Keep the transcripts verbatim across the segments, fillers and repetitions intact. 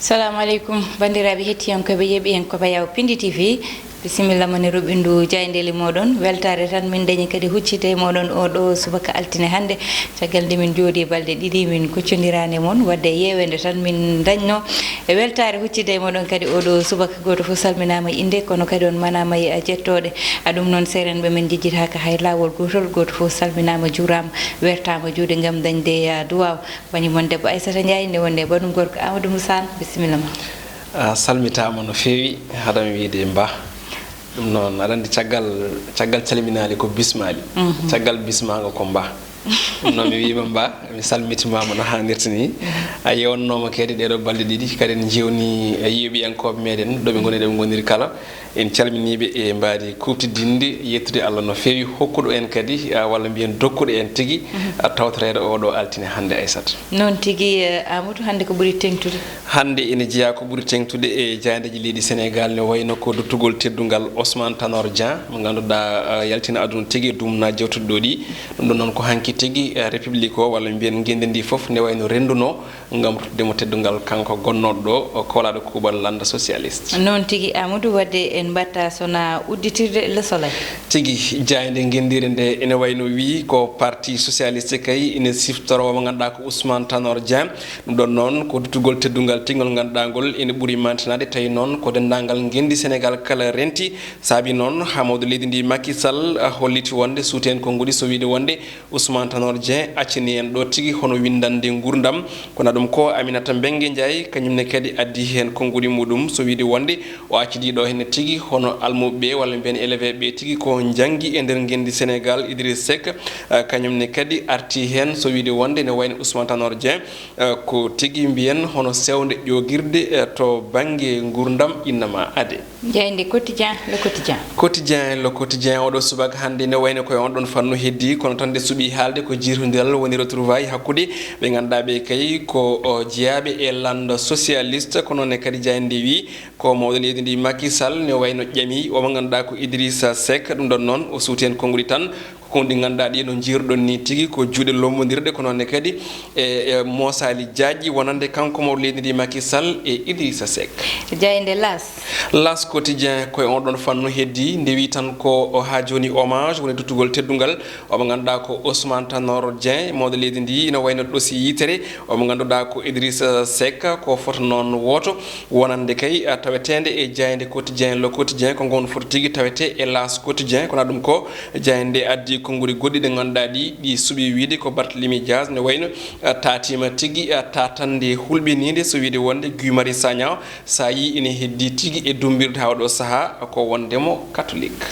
Salamu aleykum, banndiraaɓe hettiyankooɓe, yeeɓiyankooɓe Yaw Pindi T V. Bisimilla mon e roɓindu jaayndeeli mooɗon. Weltaare tan min dañi kadi huccitde e mooɗon oo ɗoo subaka altine hannde. Caggal nde min njooɗii balɗe ɗiɗi, min kuccondiraani e mon, waɗde yeeweende tan min ndañnoo. E weltaare huccitde e mooɗon kadi oo ɗoo subaka, gooto fof salminaama e innde, kono kadi on manaama e jettooɗe. A ɗum noon, seerenɓe men njejjitaaka hay laawol gootol, gooto fof salminaama, juuraama, wertaama juuɗe ngam dañde, ah, duwaaw. Bani mon debbo Aissata Ndiaye, nde wonde banum gorko Amadou Moussa, bisimilla ma. A salmitaama no feewi, haɗa mi wiyde Mba. Ɗum noon, aɗa anndi caggal, caggal calminaali ko bismaali. Mhm. Caggal bismaango ko Mba. Ɗum noon mi wiima Mba, mi salmitimaama no haanirta ni. A yewnnooma kadi ɗeeɗo balɗe ɗiɗi, kadi en njeewni, eh, yeeɓiyankooɓe meɗen, ɗo ɓe ngoni, ɗo ɓe ngoniri kala. En calminiiɓe e mbaadi kuuɓtidinde, yettude Allah no feewi hokkuɗo en kadi, ah, walla mbiyen dokkuɗo en tigi, mhm, ah, tawtoreede oo ɗoo altine hannde, Aissata. Noon tigi, eh, Amadou, hannde ko ɓuri teeŋtude? Hannde ene jeyaa ko ɓuri teeŋtude e jaayndeeji leydi Senegaal, ne wayno ko duttugol teddungal Ousmane Tanor Dieng, mo ngannduɗaa, ah, yaltina aduna tigi e dumunaaji jawtuɗi ɗoo ɗi. Ɗum ɗoon noon ko hanki tigi, eh, République o, walla mbiyen ngenndi ndi fof, ne wayno renndunoo ngam ruttude mo teddungal, kanko gonnooɗo ɗo, o koolaaɗo kuuɓal lannda socialiste. Noon tigi, Amadou, waɗde en mbaɗta sona udditirde Le Soleil. Tigi, jaaynde ngenndiire nde ene wayno wii ko Parti Socialiste kay ene siftoroo mo ngannduɗaa ko Ousmane Tanor Dieng. Ɗum ɗoon noon ko duttugol teddungal tingol ngannduɗaa ngol ene ɓuri mantinaade, tawi noon ko denndaangal ngenndi Senegaal kala renti. Saabi noon haa mawɗo leydi ndi Macky Sall, ah, holliti wonde suuti en konnguɗi, so wiide wonde Ousmane Tanor Dieng accani en ɗo tigi hono winndannde nguurndam. Kono ɗum ko Aminata Mbengue Ndiaye, kañum ne kadi addi heen konnguɗi muɗum, so wiide wonde o accidi ɗo heen tigi hono almuɓe ɓe, walla mbiyen élève ɓe tigi ko njanngi e nder ngenndi Senegaal, Idriss Seck, eh, kañum ne kadi arti heen, so wiide wonde ne wayno Ousmane Tanor Dieng, eh, ko tigi mbiyen hono sewnde ƴoogirde, eh, to bannge nguurndam, innama ade. Jaaynde Quotidien, Le Quotidien. Quotidien, Le Quotidien, oɗo subaka hannde ne wayno koye on ɗon fannu heddi, kono tan nde suɓi haalde ko jiitondiral woni retrouvaille hakkunde ɓe ngannduɗaa ɓe kay ko, o, jeyaaɓe e lannda socialiste, kono ne kadi jaaynde wi ko mawɗo leydi ndi Macky Sall ne wayno ƴami omo ngannduɗaa ko Idrissa Seck, ɗum ɗon noon o suuti heen konnguɗi tan. Ko ɗi ngannduɗaa ɗi no njiyruɗon ni tigi ko juuɗe lommondirɗe, ko noon ne kadi e, e moosaali jaajɗi wonande kanko mawɗo leydi ndi Macky Sall e Idrissa Seck. Jaaynde L'As. L'As Quotidien koye on ɗon fannu heddi, nde wi tan ko o haa jooni hommage woni duttugol teddungal omo ngannduɗaa ko Ousmane Tanor Dieng, mawɗo leydi ndi, ina wayno ɗosi yitere omo ngannduɗaa ko Idrissa Seck, ko foto noon wooto. Wonande kay, a, taweteende e jaaynde Quotidien, Le Quotidien, ko ngon foto tigi tawete e L'As Quotidien, kono ɗum ko jaaynde addi konnguɗi goɗɗi ɗi ngannduɗaa ɗi, ɗi suɓi wiide ko Barthélémy Dias ne wayno, a, taatiima tigi, a, taatande hulɓiniinde, so wiide wonde Guy Marius Sagna o, so a yii ene heddi tigi e dumbirde haa oɗo sahaa ko wonde mo catholique.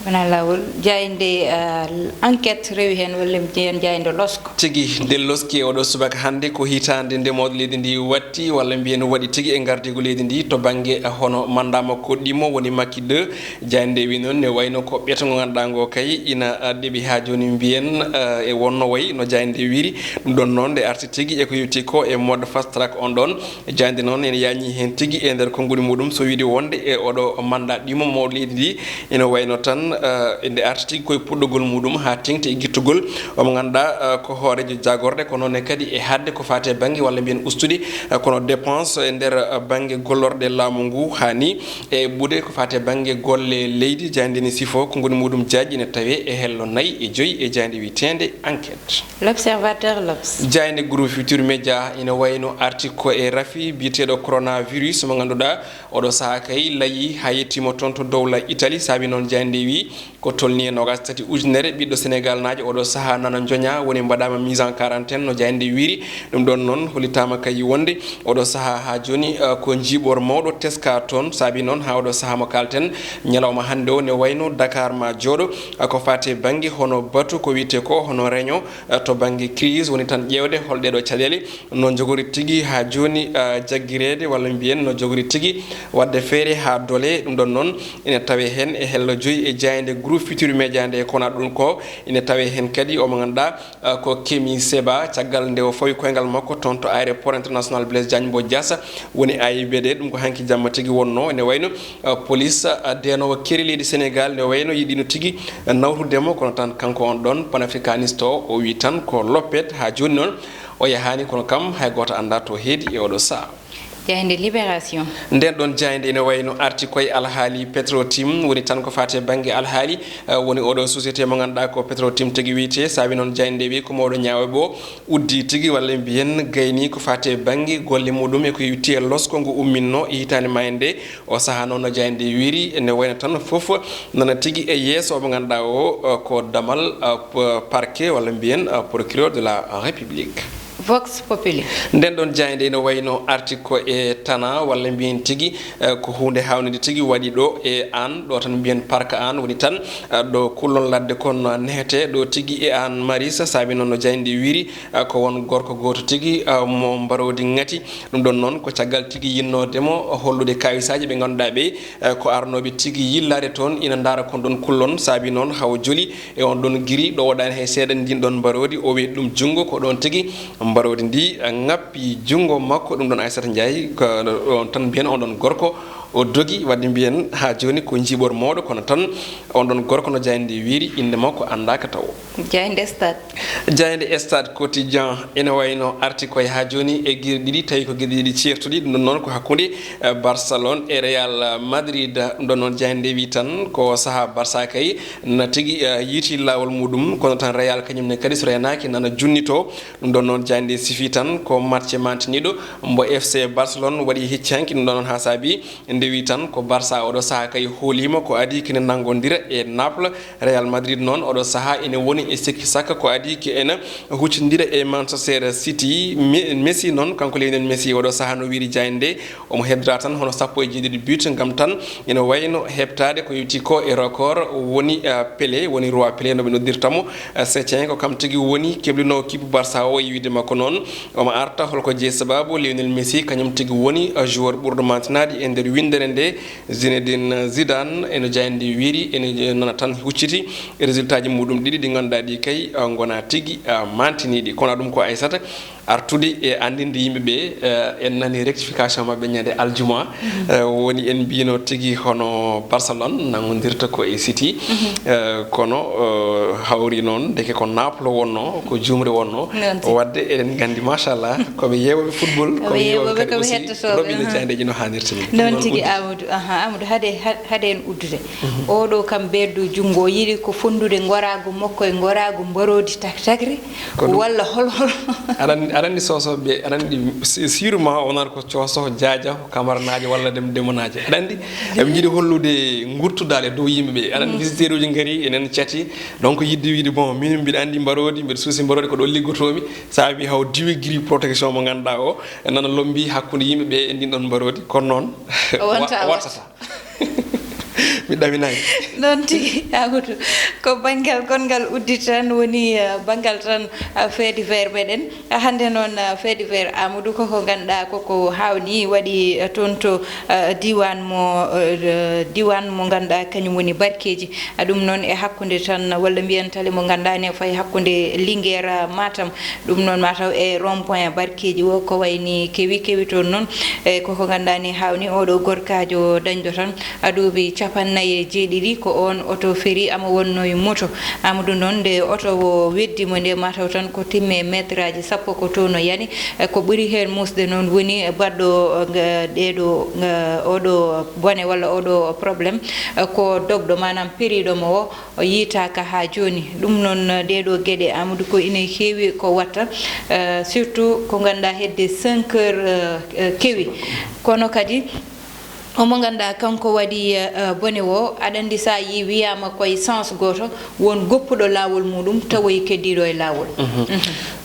Wona laawol. Jaaynde, ah, Enquête rewi heen, walla mbiyen jaaynde Losko. Tigi, nde Loski e oɗo subaka hannde ko hitaande nde mawɗo leydi ndi watti, walla mbiyen waɗi tigi e ngardiigu leydi ndi to bannge, ah, hono mandat makko ɗimmo woni Macky deux. Jaaynde wi noon ne wayno ko ɓeto ngo ngannduɗaa ngo kay ina, ah, ɗeɓi haa jooni mbiyen, ah, e wonno wayi no jaaynde wiri. Ɗum ɗon noon nde arti tigi e ko yewti ko e mode fast track on ɗon. Jaaynde noon ene yaañi heen tigi e nder konnguɗi muɗum, so wiide wonde e oɗo mandat ɗimmo mawɗo leydi ndi, ene wayno tan, eh, nde arti tigi koye puɗɗogol muɗum haa teŋti e gittugol. Omo ngannduɗaa, eh, ko hooreejo jaagorɗe, ko noon ne kadi e haɗde ko faati e bannge walla mbiyen ustude, eh, kono dépense e nder, eh, bannge gollorɗe laamu ngu haa ni e ɓuuɗe ko faati e bannge golle leydi. Jaaynde ne sifo konnguɗi muɗum jaajɗi ene tawe e hello nayi e joyi e jaaynde wiyeteende Enquête. L'Observateur, L'Obs. Jaaynde Groupe Futurs Médias ina wayno arti ko e rafi biyeteeɗo coronavirus mo ngannduɗaa oɗo sahaa kay layi haa yettiima toon to dowla Italie. Saabi noon jaaynde wi ko tolni e noogaas tati ujunere ɓiɗɗo Senegaal naajo oɗo sahaa nana njoña woni mbaɗaama mise en quarantaine no jaaynde wiri. Ɗum ɗoon noon hollitaama kay wonde oɗo sahaa haa jooni, eh, ko njiiɓor mawɗo teska toon. Saabi noon haa oɗo sahaa mo kaalten ñalawma hannde o ne wayno Dakar ma jooɗo, eh, ko faati e bannge hono batu ko wiyetee ko hono réunion, eh, to bannge crise woni tan ƴeewde hol ɗeeɗo caɗeele no njogori tigi haa jooni, eh, jaggireede walla mbiyen no jogori tigi waɗde feere haa dole. Ɗum ɗoon noon ina tawee heen e hello joyi e jaaynde Groupe Futurs Médias nde, kono ɗum ko ina tawee heen kadi omo ngannduɗaa, eh, ko Kemi Seba, caggal nde o fawi koyngal makko toon to aéroport international Blaise Diagne mo Diass woni A I B D. Ɗum ko hanki jamma tigi wonno, ene wayno, eh, police, eh, deenoowo keeri leydi Senegaal ne wayno yiɗino tigi, eh, nawtude mo, kono tan kanko on ɗon panafricaniste o, o wi tan ko loppet haa jooni noon o yahaani, kono kam hay gooto anndaa to heedi e oɗo sahaa. Jaaynde Libération. Nden ɗon jaaynde ene wayno arti koye alhaali Petrotim, woni tan ko faati e bannge alhaali, eh, woni oɗo société mo ngannduɗaa ko Petrotim tigi wiyetee, saabi noon jaaynde wi ko mawɗo ñaawe ɓo uddi tigi, walla mbiyen gayni ko faati e bannge golle muɗum e ko yowiti e losko ngu umminno e hitaande maayde nde. O sahaa noon no jaaynde wiyri, ene wayno tan fof nana tigi e yeeso mo ngannduɗaa o, eh, ko damal, eh, p-, parquet walla mbiyen, eh, procureur de la République. Vox Populi. Nden ɗon jaaynde ene wayno arti ko e tana walla mbiyen tigi, eh, ko huunde haawnide tigi waɗi ɗo e aan, ɗo tan mbiyen parc aan woni tan, eh, ɗo kullon ladde kon nehete ɗo tigi e aan Marisa, saabi noon no jaaynde wiyri, eh, ko won gorko gooto tigi, eh, mo mbaroodi ŋati. Ɗum ɗon noon ko caggal tigi yinnoode mo hollude kaawisaaji ɓe ngannduɗaa ɓe, eh, ko arnooɓe tigi yillaade toon ina ndaara kon ɗon kullon, saabi noon hawo joli e on ɗon giri ɗo waɗaani hay seeɗa ndin ɗon mbaroodi, o weeɗi ɗum junngo, ko ɗon tigi mbaroodi ndi ŋappi junngo makko. Ɗum ɗon Aissata Ndiaye, ko on tan mbiyen on ɗon gorko o dogi, wadde mbiyen haa jooni ko njiiɓor mawɗo, kono tan on ɗon gorko no jaaynde wiyri, innde makko anndaaka tawo. Jaaynde Stade. Jaaynde Stade Quotidien ene wayno arti koye haa jooni e giri ɗiɗi, tawi ko giri ɗiɗi ceertuɗi, ɗum ɗon noon ko hakkunde, eh, Barcelone e Real Madrid. Ɗum ɗon noon jaaynde wi tan ko sahaa Barça kay na tigi, eh, yiiti laawol muɗum, kono tan Real kañum ne kadi so reenaaki nana junnito. Ɗum ɗon noon jaaynde sifi tan ko match mantiniiɗo mbo F C Barcelone waɗi hecci hanki. Ɗum ɗon noon haa saabi nde wi tan ko Barça oɗo sahaa kay hooliima ko adii kine nanngondira e Naples. Real Madrid noon oɗo sahaa ene woni e sikki sakka ko adii ki ene huccindira e Manchester City. Me-, Messi noon, kanko Lionel Messi oɗo sahaa no wiyri jaaynde nde, omo heddora tan hono sappo e jeeɗiɗi but ngam tan ene wayno heɓtaade ko yowiti ko e record woni, eh, Pelé, woni roi Pelé no ɓe noddirta mo, eh, Setien, ko kam tigi woni keblinoowo kippu Barça o e wiyde makko noon. Omo arta holko jeyi sababu Lionel Messi kañum tigi woni, eh, joueur ɓurɗo mantinaade e nder winndere nde. Zinedine Zidane eno jaaynde wiyri ene nana tan hucciti e résultat ji muɗum ɗiɗi ɗi ngannduɗaa ɗi kay, eh, ngona tigi, eh, mantiniiɗi. Kono ɗum ko Aissata artude e anndinde yimɓe ɓe, eh, en nani rectification maɓɓe ñande aljuma, eh, woni en mbino tigi hono Barcelone nanngondirta ko e City, eh, kono, eh, hawri noon ndeke ko Naples wonno, ko juumre wonno. Noon tigi. Wadde eɗen nganndi machallah koɓe yeewɓe football, koɓe yeewɓe kadi aussi roɓɓinde jaayndeeji no haanirta ni. Noon tigi. Amadou, aha, Amadou, hade, ha-, hade en uddude. Oɗo kam beeddo junngo, o yiɗi ko fonndude ngoraagu makko e ngoraagu mbaroodi tak-, takri, walla hol, hol? Aɗa anndi, aɗa anndi soosooɓe ɓe, aɗa anndi si-, sûrement wonata ko cooso jaaja, ko kamaranaajo walla dem-, demonaajo. Aɗa anndi, eɓe njiɗi hollude ngurtudaale dow yimɓe ɓe. Aɗa anndi, visiteeruuji ngari, enen cati. Donc, yiɗde wiyde, bon, min mbiɗa anndi mbaroodi, mbiɗa suusi mbaroodi, ko ɗo liggotoomi. Saabi haw diwi giri protection mo ngannduɗaa o, nana lombi hakkunde yimɓe ɓe e ndin ɗon mbaroodi. Kono noon, o wonta, wa-, wattata. Mi ɗaminaaki. Noon tigi, Amadou. Ko banngal gonngal udditi tan woni, eh, banngal tan, eh, fait divers meɗen. Eh, hannde noon, eh, fait divers Amadou ko ko ngannduɗaa ko ko haawni waɗi, eh, toon to, eh, diiwaan mo, eh, diiwaan mo ngannduɗaa kañum woni Barkeeji. Eh, ɗum noon e hakkunde tan walla mbiyen tali mo ngannduɗaa ne fayi hakkunde Linguère, eh, Matam. Ɗum noon mataw e rond point Barkeeji o ko wayni kewi kewi toon noon, e koko ngannduɗaa ni haawni oɗo gorkaajo dañɗo tan, a, duuɓi capannay e jeeɗiɗi, ko oon oto feri ama wonno e moto. Amadou noon nde oto o weddi mo nde mataw tan ko timme metraaji sappo ko toon o yani. E ko ɓuri heen muusde noon woni baɗɗo, e, nga, ɗeeɗo, nga, oɗo bone walla oɗo problème, e, ko dogɗo maanaam periiɗo mo o, o yiytaaka haa jooni. Ɗum noon, ɗee ɗoo geɗe, Amadou, ko ina heewi ko watta, eh, surtout ko ngannduɗaa hedde cinq heures, eh, eh, kewi. Kono kadi, omo ngannduɗaa kanko waɗi, eh, eh, bone o, aɗa anndi so a yii wiyaama koye sens gooto, won goppuɗo laawol muɗum, tawoyi keddiiɗo e laawol. Mhm. Mhm.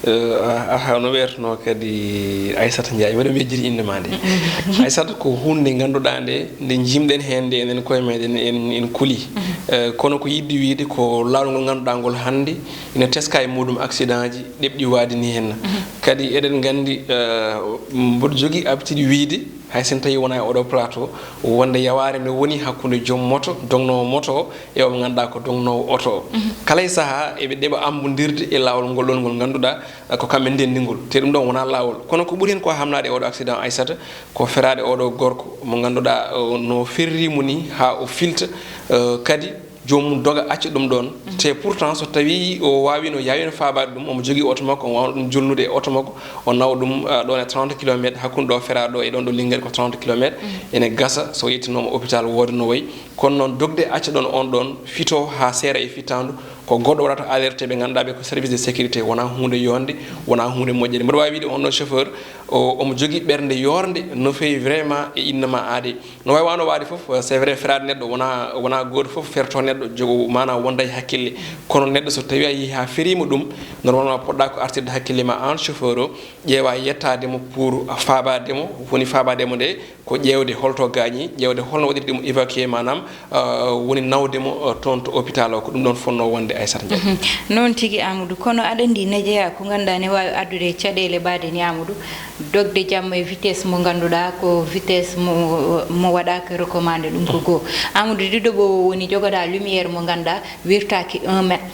Eh, a, a, no weertunoo kadi Aissata Ndiaye, mbeɗa wejjiri innde maa nde. Mhm. Aissata ko huunde nde ngannduɗaa nde, nde njiimɗen heen nde enen koye meɗen en, en kuli. Mhm. Eh, kono ko yiɗde wiyde ko laawol ngol ngannduɗaa ngol hannde ina teska e muɗum accident ji ɗeɓɗi waade ni heen. Mhm. Kadi eɗen nganndi, eh, mboɗo jogii habitude wiyde, hay so tawii wonaa e oɗo plateau, wonde yawaare nde woni hakkunde joom moto, dognoowo moto o, e o mo ngannduɗaa ko dognoowo oto o. Mhm. Kala e sahaa eɓe ɗeɓa ammbondirde e laawol ngol ɗon ngol ngannduɗaa, eh, ko kamɓe ndenndi ngol. Te ɗum ɗon wonaa laawol. Kono ko ɓuri heen ko hamnaade e oɗo accident Aissata, ko feraade oɗo gorko mo ngannduɗaa, eh, no ferri mo ni haa o filta, eh, kadi joomum doga acca ɗum ɗoon. Te pourtant so tawii o waawino, yaawino faabaade ɗum, omo jogii oto makko, o waawno ɗum jolnude e oto makko, o nawa ɗum, ah, ɗoon e trente kilomètres, hakkunde ɗo Feera ɗo e ɗoon ɗo Linguére ko trente kilomètres. Ene gasa so yettinoma hôpital wooda no wayi. Kono noon dogde acca ɗoon on ɗoon fito haa seera e fittaandu, ko goɗɗo waɗata alerté ɓe ngannduɗaa ɓe ko service de sécurité, wonaa huunde yonde, wonaa huunde moƴƴere. Mboɗo waawi wiide on ɗoon chauffeur, o, omo jogii ɓernde yoornde no feewi vraiment e innama aade. No waawi wano waade fof, c'est vrai, feraade neɗɗo wona, wona gooto fof ferto neɗɗo jogo, maanaam wonda e hakkille. Kono neɗɗo so tawi a yii haa feriima ɗum, normalement poɗɗa ko artirde hakkille ma aan chauffeur o, ƴeewa yettaade mo pour faabaade mo, woni faabaade mo nde ko ƴeewde holto gaañi, ƴeewde holno waɗirde mo évacuer, maanaam, euh, woni nawde mo, euh, toon to hôpital o, ko ɗum ɗoon fonnoo wonde Aissata Ndiaye. Mhm. Noon tigi Amadou, kono aɗa anndi ne jeyaa ko ngannduɗaa ne waawi addude caɗeele mbaɗe ni Amadou, dogde jamma e vitesse mo ngannduɗaa ko vitesse mo, mo waɗaaka recommandé ɗum ko goo. Amadou, ɗiɗo ɓo woni jogoɗaa lumière mo ngannduɗaa wirtaaki un mètre.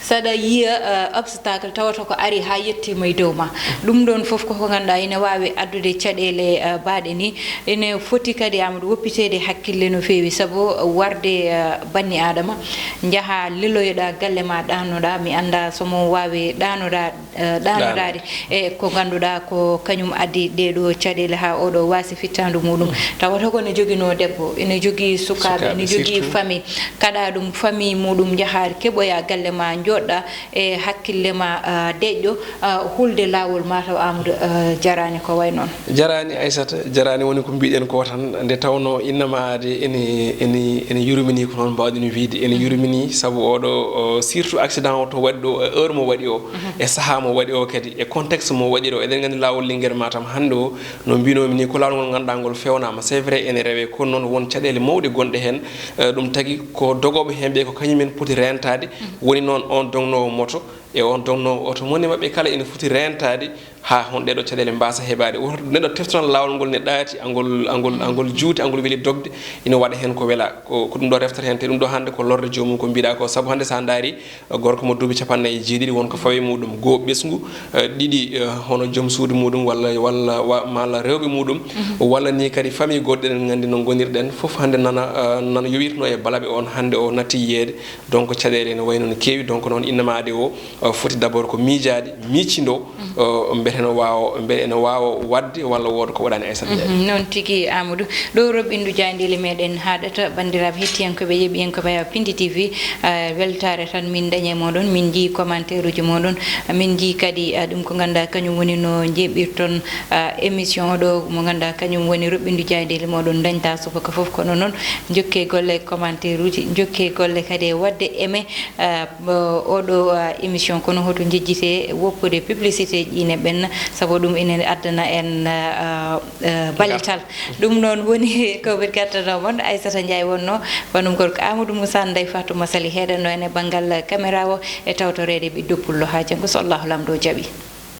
Saɗa yiya, eh, obstacle tawata ko ari haa yettiima e dow ma. Ɗum ɗoon fof koko ngannduɗaa ina waawi addude caɗeele, eh, mbaɗe ni. Ene foti kadi Amadou woppiteede hakkille no feewi sabu warde, eh, banni Adama njaha leloyoɗaa galle ma ɗaanoɗaa, mi annda so mo waawi ɗaanoɗaa eh, ɗaanoraade e ko ngannduɗaa ko kañum addi ɗee ɗoo caɗeele haa oo ɗoo waasi fittaandu muɗum. Tawata ko ene joginoo debbo, ene jogii sukaaɓe, ene jogii famille. Kaɗa ɗum famille muɗum njahaade keɓoya galle ma, njoɗɗa e hakkille ma, ah, deƴƴo, ah, hulde laawol ma taw Amadou, ah, jaraani ko way noon. Jaraani Aissata, jaraani woni ko mbiɗen ko tan, nde tawnoo innama aade ene, ene, ene yurmini ko noon mbaawɗen wiide, ene yurmini sabu oo ɗoo, o, surtout accident o to waɗi ɗo, e heure mo waɗi o, e sahaa mo waɗi o kadi, e contexte mo waɗi ɗo. Eɗen nganndi laawol Linguére Matam hannde o, no mbinoomi ni, ko laawol ngol ngannduɗaa ngol fewnaama. C'est vrai, ene rewee, kono noon won caɗeele mawɗe gonɗe heen. Eh, ɗum tagi ko dogooɓe heen ɓe ko kañumen poti reentaade. Woni noon on dognoowo moto e on dognoowo oto, mo woni maɓɓe kala ene foti reentaade haa hono ɗee ɗoo caɗeele mbaasa heɓaade. Woto neɗɗo teftonan laawol ngol ne ɗaati, angol, angol, angol juuti, angol weli dogde, ina waɗa heen ko wela. Ko, ko ɗum ɗo reftata heen, te ɗum ɗo hannde ko lorde joomum, ko mbiɗa ko. Sabu hannde so a ndaari, gorko mo duuɓi capanɗe nayi e jeeɗiɗi, won ko fawi muɗum, goo ɓesngu, eh, ɗiɗi, eh, hono joom suudu muɗum, walla, walla, wa-, malla rewɓe muɗum, walla ni kadi famille goɗɗo, eɗen nganndi no ngonirɗen, fof hannde nana, eh, nana yowitno e balaɓe on, hannde o natti yiyeede. Donc, caɗeele ene wayi noon keewi. Donc, noon innama aade o, o foti d'abord ko miijaade, miiccindo, o, mbete ene waawa, mbete ene waawa waɗde walla wooda ko waɗaani Aissata Ndiaye. Mhm, noon tigi Amadou. Ɗo roɓɓindu jaayndeele meɗen haaɗata, banndiraaɓe hettiyankooɓe, yeeɓiyankooɓe Pindi T V, eh, weltaare tan min dañi e moɗon, min njii commentaire uji moɗon, min njii kadi, eh, ɗum ko ngannduɗaa kañum woni no njeeɓirton, eh, émission o ɗo mo ngannduɗaa kañum woni roɓɓindu jaayndeele moɗon, dañta subaka fof. Kono noon njokke golle commentaire uji, njokke golle kadi e waɗde aimé, eh, Mo-, oɗo, ah, émission kono hoto njejjite woppude publicité ji ine ɓenna, sabu ɗum ine addana en, ah, ah, ballital. Ɗum noon woni ko min gaddanoo mon. Aissata Ndiaye wonno, banum gorko Amadou Moussa, Ndeye Fatou Massaly heeɗanno en e banngal caméra o e tawtoreede ɓiɗɗo pullo. Haa janngo so Allahu Laamɗo jaɓi.